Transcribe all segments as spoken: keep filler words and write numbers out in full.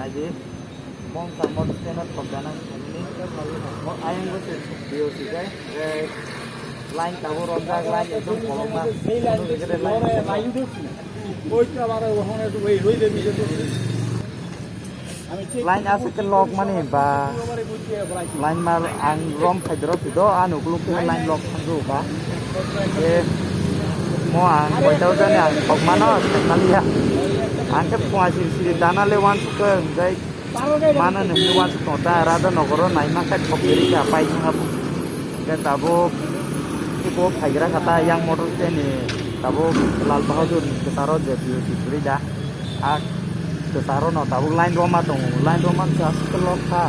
Aji, mong tangmo stand up kok gana khamini. Mo ayang bo se biyo si kai. Eh, line tabo romjak, line ekdom kolokma. Line aswk khe lok mani ba. Line mal ang rom phaidoro phido, ano ukuluk khe line lok thangjo ba. Je mo ang koita ujani ang kok mano, maliya. Ang khe phua siri siri dana le wansuk khe, hwnjai mano nungni wansuk tongo ta, Radha Nogoro naima khe thok diri kha, pai thang abo. Hwnkhe tabuk ibo phaigra kha ta, yang motor stand ni tabuk Lal Bahadur ni kwcharo je P O C kwrwi da. A kwcharo no tabuk line roma tongo, line roma no aswk lok kha.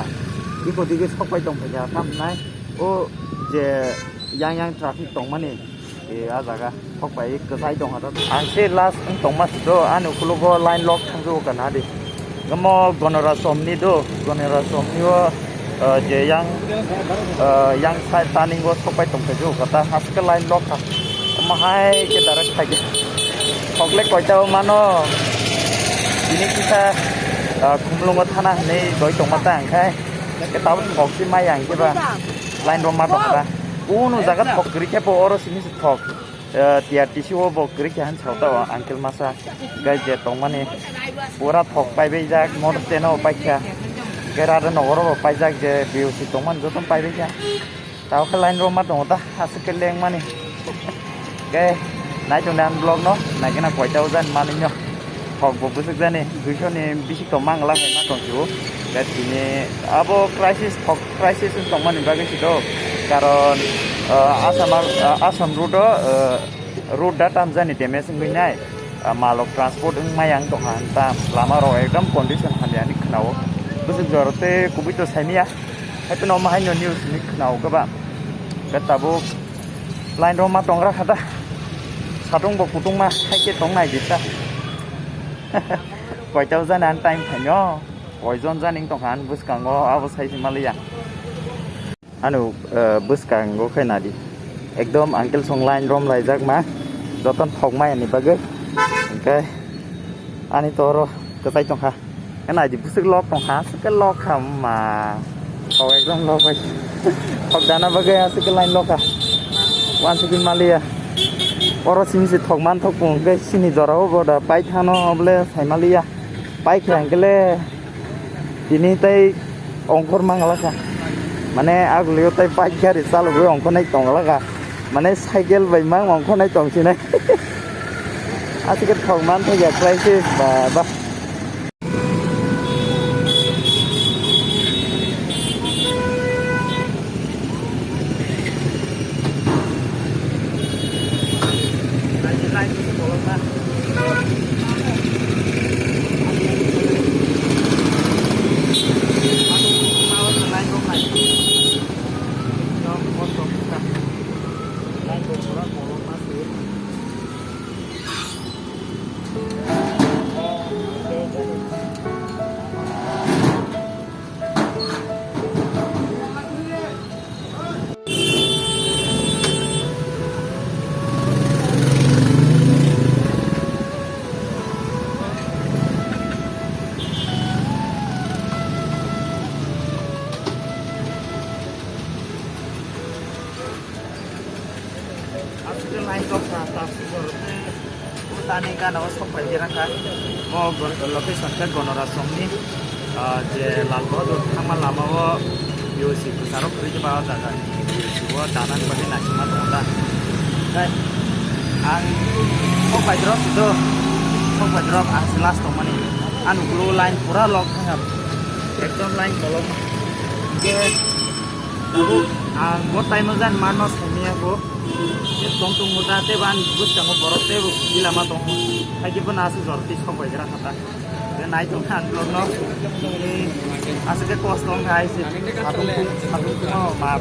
Iko dige sok pai tong phaikha, tamo nai o je yang yang traffic tongmani. E, a jaga thok pai kwchai tong kha. Ang se last wng tongma sito, ani ukologo line lok thangjago kana di. Omo Gonorasom ni do, Gonorasom ni o, eh, je yang, eh, yang side turning o sok pai tong kha jo kata, haske line lok kha. Omo hai khe direct khai di. Thok le koita o mano. Bini kisa, eh, Khumlungo thana hinwi doi tongma ta ang khai. Khe tabuk thok si mai ang khe ba line roma tong kha. Unu jaga thok kwrwi khe bo oro simi se thok. Eh, T R T C o bo kwrwi khe han sao ta o uncle masa. Gai je tongmani pura thok paibai jak, motor stand o paikha. Gai Radha Nogoro bo paijak je B O C tongmani joto paibai kha. Tao khe line roma tongo ta, aswk khe lengmani. Gai nai tong di ang vlog no, nai khe na koita o jani manwi no. Thok bo bwswk jani, duiso ni bisik tong mangla hai ma tong sio. Gai tini abo crisis, thok crisis wng tongmani bagwi si do. Karon, eh, Assam, eh, Assam road o, eh, road da tam jani damage wngwi nai. Ah, malok transport wng maya wng tongkha, tam lama rok ekdom condition hamya hinwi khwnao. Bwswk jora tei kubui to saimaya. Haiphano omo haino news hinwi khwnao kwbang. Khe tabuk line roma tongra kha da. Satung bo kutung ma hai khe tong nai di ta. Koita o jani ang time phaino. Koijon jani wng tongkha ang bwskango abo sai se maliya. Ano, eh, bwskango khe nadi. Ekdom uncle song line rom laijak ma. Joton thok maya ni bagwi. Hwnkhe ani to oro kwchai tongkha. Khe nadi bwswk lok tongkha, aswk khe lok kha ma. Thok ekdom lok bai. Thok dana bagwi aswk khe line lok kha. Wansugwi maliya. Oro simi se thok man thok pung khe sini jora o boda pai thano oble sai maliya. Pai khe hwnkhe le. Tini tei ongkhor mangla kha. Mane agulio tei bike gari chalogwi ongkhornai tongla kha. Mane cycle bai mang ongkhornai tongsinai. Aswk khe thok man thok ya khlai se ba, ba. Aswk line rok kha, ta aswk jora tei tani gana o sok pai khe rang kha. Mo gon-, location khe Gonorasom ni, ah, je Lal Bahadur thangma lama o B O C kwcharo kwrwi khe ba o jaga ni B O C o dana ni bagwi naisingma tongo ta. Tei ang sok pai drop do, sok pai drop ang se last tongmani. Ani ulo line pura lock thang kha, ekdom line kolom. Hwnkhe tabuk ang bo time o jan mano saimaya bo. Tong tong muta tei bo ani bwskango borok tei bo gila ma tongo. Haikhe bono aswk jora tei sok bai gra kha ta. Tei nai tong kha ang vlog no. Tini aswk khe kosto wng kha hai se. Satung, satung tungma ma.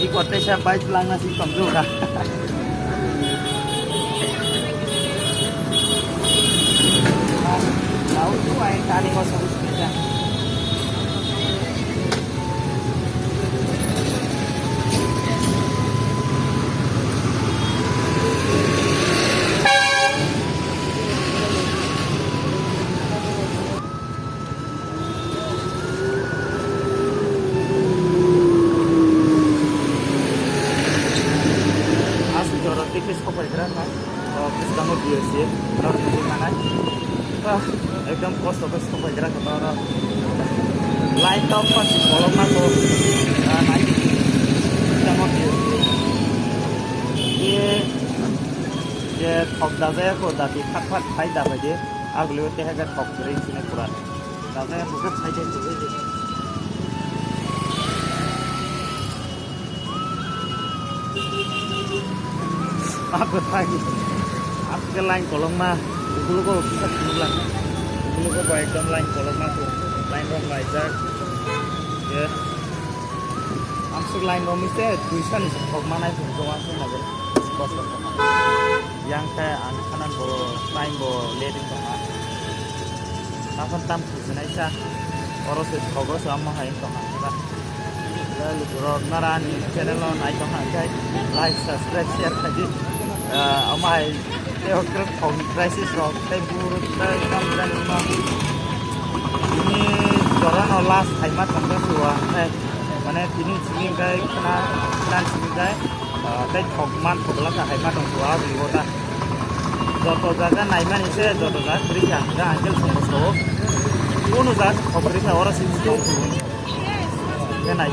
I kote sa bike langna si tong ju kha. Lau tu ai tani ko sabu sini ja. Kosto khe sok bai gra khe oro. Line tok pasi kolok ma ko. Ah, nai. Tamo ki. Ye, ye thok da jaya ko, da ti phat phat khai da bai de. Aguli o te ha ga thok ring sine pura. Da jaya ko khe khai de. Ako thagi. Ako ke line kolokma. Ukulugo kisa phunukla. Ukulugo bo ekdom line kolokma ko. Line rok laijak. Ye. Amsuk line rok mise duisa ni sok manai phunukgo wansuk nai. Kosto. Yang khe ang khanan bo line bo leding tongma. Naphang tam khusinai sa. Oro se thogo se amo hai tongma ba. Ya lukurok nara ni channel no nai tongma khe like, subscribe, share khaidi. Ah, amo hai tei okra thok ni crisis rok tei buru tei tam jani ma. Ni jora no last hai ma tongma suwa. Mane tini sini kai khna khna sini kai. Ah, tei thok man thok la ka hai ma tong suwa bini bo ta. Joto jaga naimani se, joto jaga kwrwi kha, hwnkhe ang khe songbo sao. Kunu jaga kok kwrwi kha, oro simi tong phuru. Khe nai.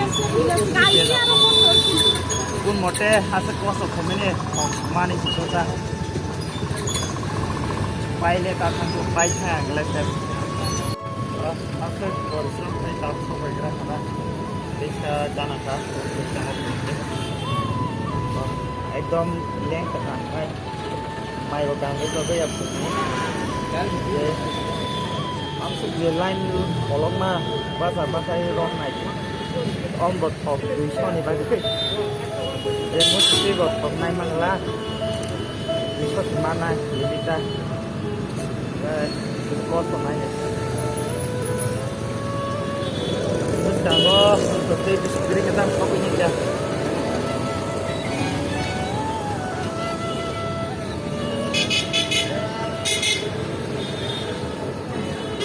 Kun mote aswk kosto khaimani kok mani se sosa. Paile ka thang ko pai kha ang le khe. Aswk korisrom khe ta sobai gra khana. Teisa jana kha. Ekdom leng kha khai. Mai rok dang rok rok ya phung ni. Amsuk je line kolokma basa basa rok nai. Om bo thok dui soni bagwi. Je musti bo thok nai mangla. Dui soni manai, dui ta. Eh, kosto nai. Bwskango, tei bwswk kwrwi khe tang thok wngya.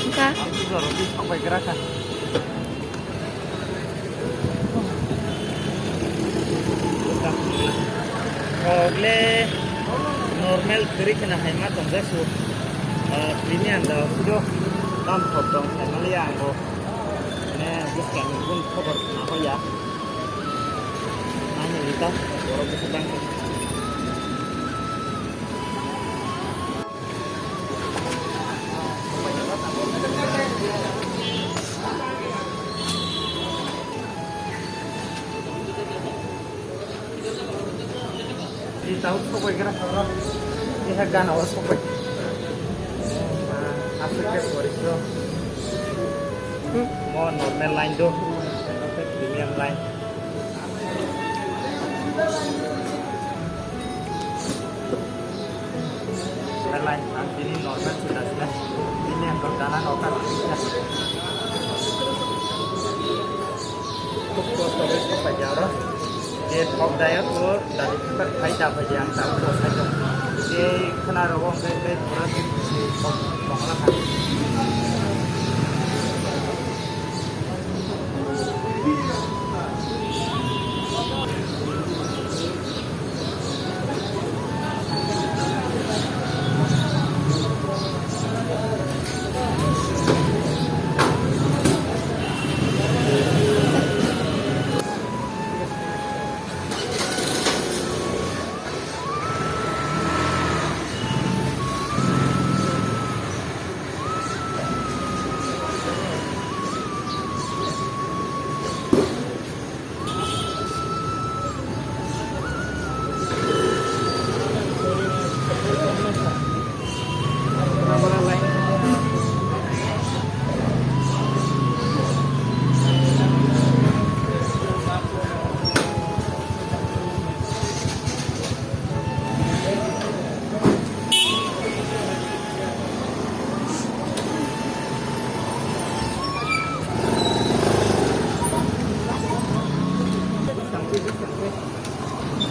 Wngkha? Ang puja rwdi, thok bai gra kha. Kokle normal kwrwi khna hai ma tong jasu. Ah, premium da sudo tam thok tong hai ma ya ango. Ne bwskang gun khobor khna hoya. Nani ita borok bwswk bang. Di tau sobai kira koro. Di ha gana o sobai. Asik ke sobai so. Mo normal line do. Premium line. Belai, ang tini normal sudah sudah. Ini yang pertama normal. Kuk kos kos kos pai jaro. Je thok daya ko dari tempat khai da pai yang tahu kos aja. Je kena rawang kai kai pura si kos kongla kan.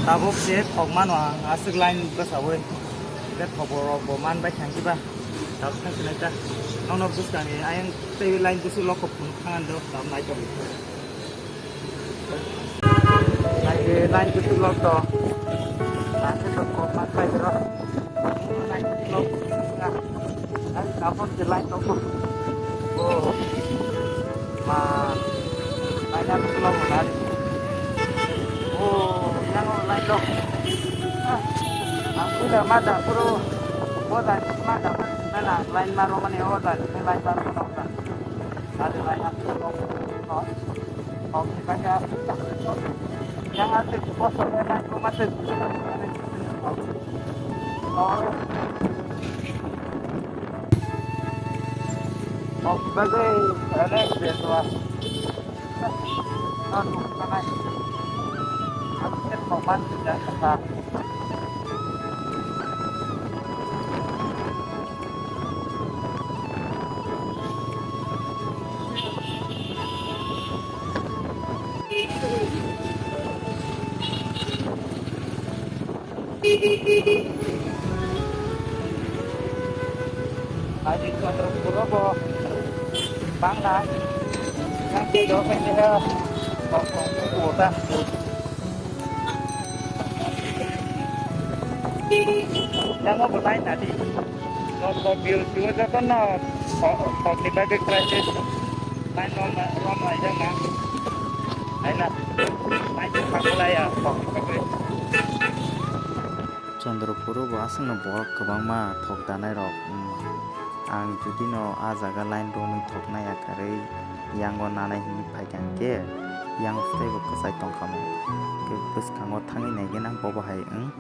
Tabuk se thok mano ang aswk line bwchawi. Tei thok rok bo man bai thang kiba. Tabuk thang sinai ta. Nono bwskang ni ayang tei line bwswk lok phunuk thang do tabuk nai tabuk. Nai line bwswk lok to. Nai khe to thok man bai bro. Nai lok. Tabuk je line to. Ma, kaya belum lari. Oh, yang lain dong. Ah, aku dah mada, bro. Oh, dah mada, mana lain baru mana? Oh, dah lain baru mana? Ada lain aku belum. Oh, oh, kaya. Yang ada di pos, lain aku masuk. Oh. Bagwi, eh, next day to. Ano, ano, ano, ano, ano, ano, Adi Chandra Puro bo bangla. Yang ke do pen de ha. Kota. Yang mo bulai nadi. Kok kok bil bil joto no. Kok kok ni bagwi crisis. Lain rom rom lai jang na. Lain na. Lain jang pakulai ya. Kok kok. Chandra Puro bo aswkno borok kwbangma thok danai rok. Ang judino ah jaga line romwi thoknai yakarwi yango nanai hinwi phaikha hwnkhe, yango teibo kwchai tongkha mo. Hwnkhe bwskango thangwi naigwna bobo hai wng,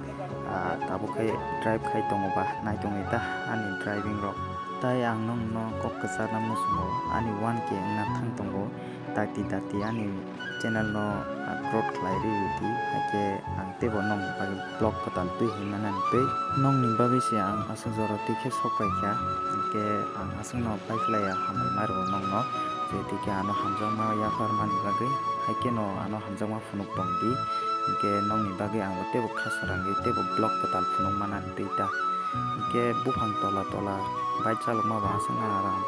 ah, tabuk khe drive khai tongo ba, nai tongwi ta ani driving rok. Tai ang nwngno kok kwcharna muchungo, ani one K wngna thang tongo, dakti dakti ani channel no, ah, growth khlai rwi di, haikhe ang teibo nokni bagwi vlog kwtal twi hinmani twi. Nokni bagwi se ang aswk jora twi khe sok pai kha, hinkhe ang aswkno pai khlai ya hambai ma rwo nokno, je twi khe ano hamjakma yapharmani bagwi, haikheno ano hamjakma phunuk tong di, hinkhe nokni bagwi ang bo teibo kha swrangwi teibo vlog kwtal phunuk mana twi ta. Hinkhe buphang tola tola bike chalokma bo aswkno aram,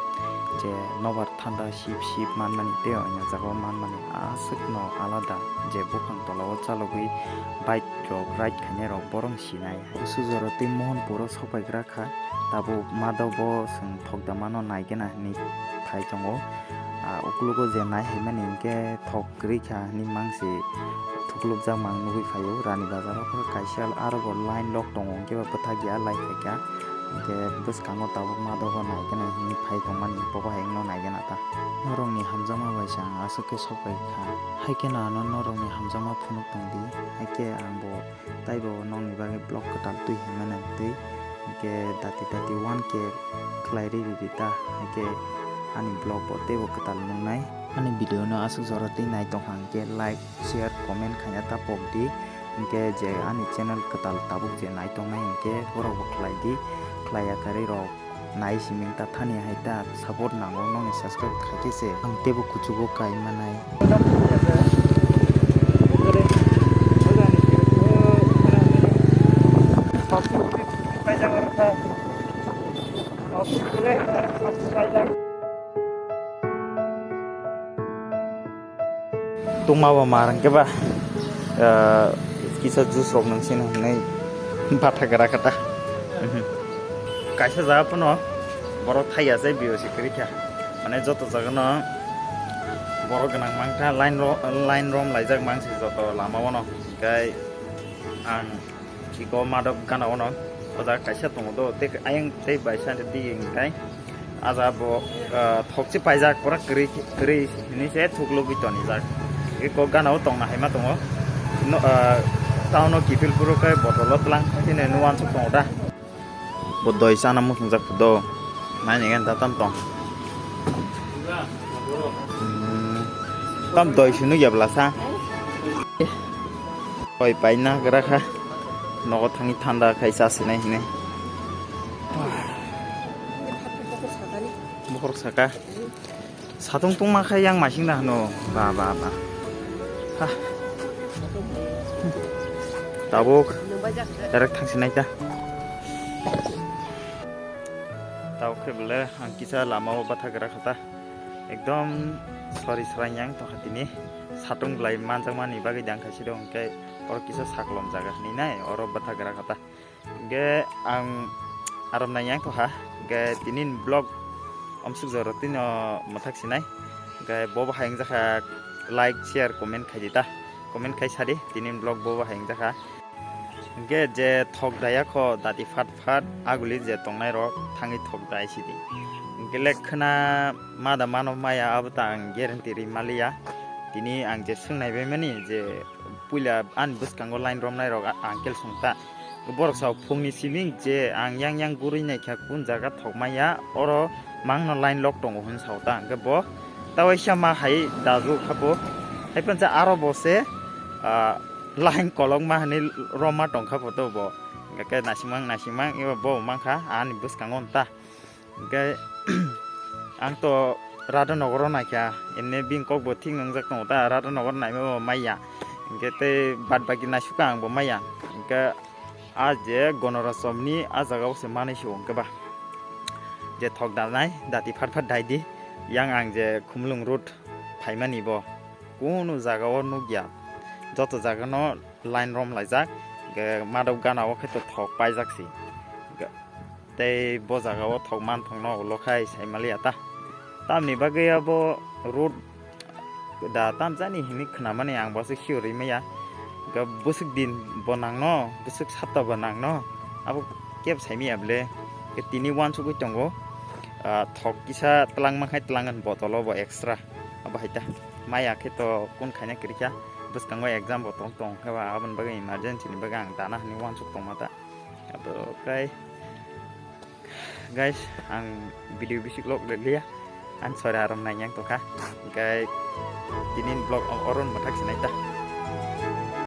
je nobar thanda sip sip manmani tei o jaga o manmani aswkno alada, je buphang tola o chalogwi bike rok ride khainai rok bohrok sinai. Kusu jora tei Mohanpur o sokpaigra kha, tabuk Madhob bo chwng thokdamano naigena hinwi phai tongo. Ah, uklogo je nai haimani hinkhe thok kwrwi kha hinwi mangsi thuklukjak mang nugwi phaio. Rani bazar o khe kaisa aro bo line lok tongo, hinkhe bo bwthak ya lai phaikha. Hinkhe bwskango tabuk Madhob bo naigena hinwi phai tongmani, bobo hai wngno naigena ta. Norokni hamjakma bai se ang aswk khe sok pai kha. Haikheno ano norokni hamjakma phunuk tong di, haikhe ang bo taibo nokni bagwi vlog kwtal twi hinmani twi. Hinkhe dati dati one K khlai rwi ridi ta, haikhe ani vlog bo teibo kwtal wngnai. Ani video no aswk jora twi nai tongkha hinkhe like, share, comment khaina ta pok di. Hinkhe je ani channel kwtal tabuk je nai tongnai hinkhe borok bo khlai di, khlai ya kwrwi rok nai siming ta thani hai ta support nango nokni subscribe khaikhe se ang teibo kuchugo kai manai. Tungma bo mar hwnkhe ba, ah, kisa juice rok nang sino hwnwi batha gra kha ta. Mhm. Kaisa jaga phano borok thai ya se B O C kwrwi kha. Mane joto jaga no borok gwnang mang kha, line ro-, line rom laijak mang se joto lama o no. Hinkhe ang Chiko Madhob gana ono, o jaga kaisa tongo do, tei ayang tei bai side di hingkai. A jaga bo, ah, thokchi paijak, pura kwrwi, kwrwi hinwi se thuklugwi tonijak. Eko gana o tongna haima tongo. No, ah, town o kiphil phuru khe bottle o tlang, chini nuansuk tongo da. Bo doi chana muchungjak do. Naini khe da tam tong. Hmm. Tam doi sunu ya bwlasa. Doi paina gra kha. Nogo thangwi thanda khai cha sinai hinwi. Bokhorok saka. Satung tungma khe yang masing da hwno. Ba, ba, ba. Ha. Tabuk. Direct thangsinai ta. Tabuk khe bole ang kisa lama o batha gra kha ta. Ekdom sori srang yang tongkha tini. Satung belai manjakmani bagwi dang khaisi do hwnkhe oro kisa saklom jaga hinwi nai oro batha gra kha ta. Hingke ang arom nai yang tongkha. Hingke tini ni vlog Amsuk jora tino mwthak sinai. Hwnkhe bo bo hayung jakha, like, share, comment khai di ta. Comment khai sadi, tini vlog bo bo hayung jakha. Hwnkhe je thok daya kho dati phat phat aguli je tongnai rok thangwi thok dai sidi. Hwnkhe le khwna ma da mano maya abo ta ang guarantee ri maliya. Tini ang je swngnai bai mani je puila ani bwskango line romnai rok a-, uncle song ta. Borok sao phungni siming je ang yang yang gurui naikha kun jaga thok maya oro mangno line lok tongo hwn sao ta. Hwnkhe bo tawaisa ma hai daju kha bo. Hai pansa aro bo se, ah, line kolok ma hwnwi roma tong kha bo to bo. Hwnkhe nasimang nasimang eba bo mangkha ani bwskango ta. Hwnkhe ang to Radha Nagar o naikha, emni bini kok bo thik nwngjak tongo ta, Radha Nagar naima bo maya. Hwnkhe tei bad baki naisukha ang bo maya. Hwnkhe a je Gonorachomni a jaga o se manwi se hwnkhe ba. Je thok danai dati phat phat dai di, yang ang je Khumulwng road phaimani bo kunu jaga o nukya. Joto jaga no line rom laijak, hwnkhe madok gana o khe to thok paijak si. Hwnkhe tei bo jaga o thok man thokno ulo khai sai maliya ta. Tamni bagwi abo road da tam jani hinwi khwnamani ang bo se sure maya. Ga bwswk din bo nangno, bwswk sapta bo nangno, abo kebo sai maya bwle. Ga tini uansugwi tongo, ah, thok kisa twlang mankhai twlang botolo bo extra. Abo hai ta. Maya khe to kun khaina kwrwi kha. Bwskango exam bo tong tong khe ba aboni bagwi emergency ni bagwi ang dana hinwi uansuk tongma ta. Abo kai guys, ang video bisi vlog le liya. Ang sori aram nai yang tongkha. Kai tinin vlog oron mathak sinai ta.